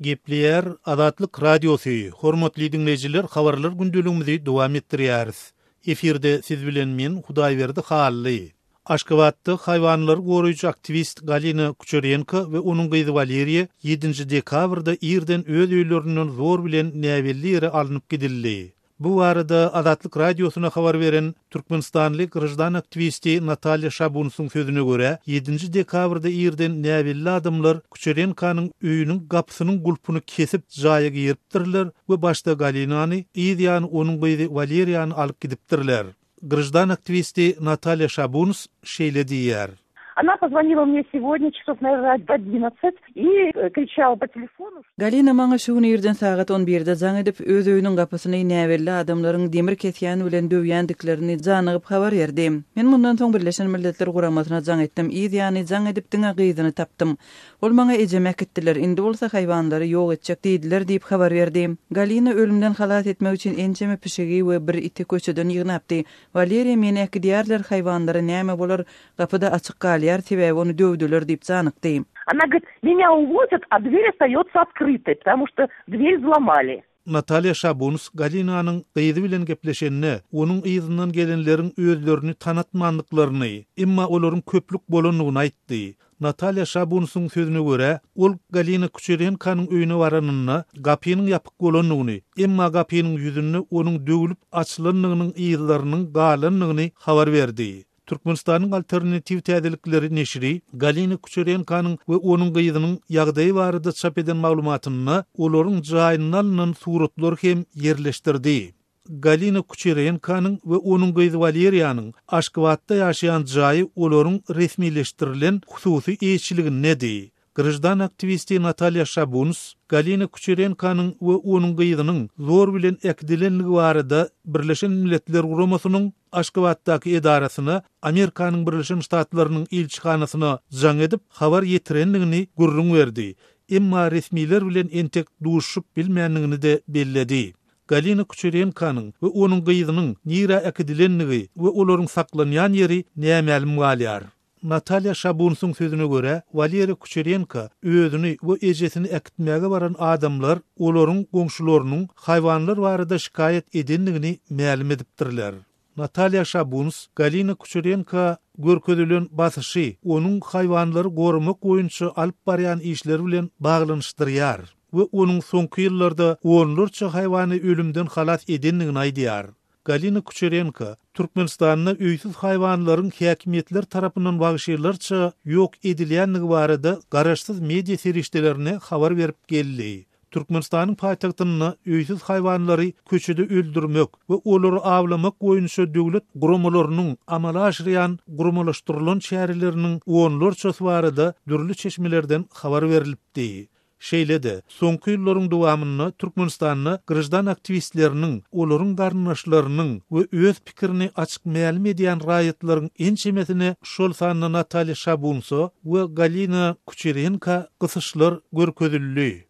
Gepleýär Azatlyk Radiosy, Hormatly diňleýjiler habarlar gündeligimizi dowam etdirýäris. Efirde siz bilen men Hudaýberdi Hally. Aşgabatda haýwanlary goraýjy aktiwist Galina Kuçerenko we onuň gyzy Waleriýa ýedinji dekabrda irden öz öýlerinden zor bilen näbelli ýere alnyp gidildi. Bu barada Azatlyk Radiosyna habar beren türkmenistanly graždan aktiwisti Natalýa Şabunsyň sözüne görä, ýedinji dekabrda irden näbelli adamlar Kuçerenkanyň öýüniň gapysynyň gulpuny kesip jaýa giripdirler we başda Galinany, yz ýany onuň gyzy Waleriýany alyp gidipdirler. Graždan aktiwisti Natalýa Şabuns şeýle diýýär. Ona pozvonila mne segodnýa çasov nawernoe w odinadtsat i kriçala po telefonu. Galina maňa şu gün irden sagat on birde jaň edip, öz öýüniň gapysyny näbelli adamlaryň demir kesýän bilen döwýändiklerini janygyp habar berdi. Men mundan soň Birleşen Milletler Guramasyna jaň etdim, yz ýany jaň edip diňe gyzyny tapdym. Ol maňa ejemi äkitdiler, indi bolsa haýwanlary ýok etjek diýdiler diýip habar berdi. Galina ölümden halas etmek üçin ençeme pişigi we bir iti köçeden ýygnapdy. Waleriýa meni äkidýärler, haýwanlara näme bolar, gapy-da açyk galýar, sebäbi ony döwdüler diýip janykdy. Ona govorit, Menýa uwozýat, a dwer ostaýotsa otkrytoý, ptamu çto dwer wzlomali. Natalýa Şabuns Galinanyň gyzy bilen gepleşende, onuň yzyndan gelenleriň özlerini tanatmandyklaryny, emma olaryň köplük bolandygyny aýtdy. Natalýa Şabunsyň sözüne görä, ol Galina Kuçerenkonyň öýüne baranynda gapynyň ýapyk bolandygyny, emma gapynyň ýüzünde onuň döwlüp açylandygynyň yzlarynyň galandygyny habar berdi. Türkmenistanyň Alternatiw täzelikleri neşiri Galina Kuçerenkonyň we onuň gyzynyň ýagdaýy barada çap eden maglumatynda olaryň jaýynda alnan suratlary hem ýerleşdirdi. Galina Kuçerenkonyň we onuň gyzy Waleriýanyň Aşgabatda ýaşaýan jaýy olaryň resmileşdirilen hususy eýeçiligindedi. Graždan aktiwisti Natalýa Şabuns Galina Kuçerenkonyň we onuň gyzynyň zor bilen äkidilendigi barada Birleşen Milletler Guramasynyň Aşgabatdaky edarasyna Amerikanyň Birleşen Ştatlarynyň ilçihanasyna jaň edip, habar ýetirendigini gürrüň berdi. Emma resmiler bilen entek duşuşyp bilmändigini-de belledi. Galina Kuçerenkonyň we onuň gyzynyň nirä äkidilendigi we olaryň saklanýan ýeri nämälim galýar. Natalýa Şabunsyň sözüne görä, Waleriýa Kuçerenko özüni we ejesini äkitmäge baran adamlar olaryň goňşularynyň haýwanlar barada şikaýat edendigini mälim edipdirler. Natalýa Şabuns Galina Kuçerenko görkezilen basyşy onuň haýwanlary goramak boýunça alyp barýan işleri bilen baglanyşdyrýar we onuň soňky ýyllarda onlarça haýwany ölümden halas edendigini aýdýar. Galina Kuçerenko, Türkmenistanda öýsüz haýwanlaryň häkimiýetler tarapyndan wagşylarça ýok edilýändigi barada garaşsyz media serişdelerine habar berip geldi. Türkmenistanyň paýtagtynda öýsüz haýwanlary köçede öldürmek we olary awlamak boýunça döwlet guramalarynyň amala aşyrýan guramalaşdyrylan çäreleriniň onlarçasy barada dürli çeşmelerden habar berlipdi. Şeýle-de, soňky ýyllaryň dowamynda Türkmenistanda graždan aktiwistleriniň, olaryň garyndaşlarynyň we öz pikirini açyk mälim edýän raýatlaryň ençemesine, şol sanda Natalýa Şabunso we Galina Kuçerenka gysyşlar görkezildi.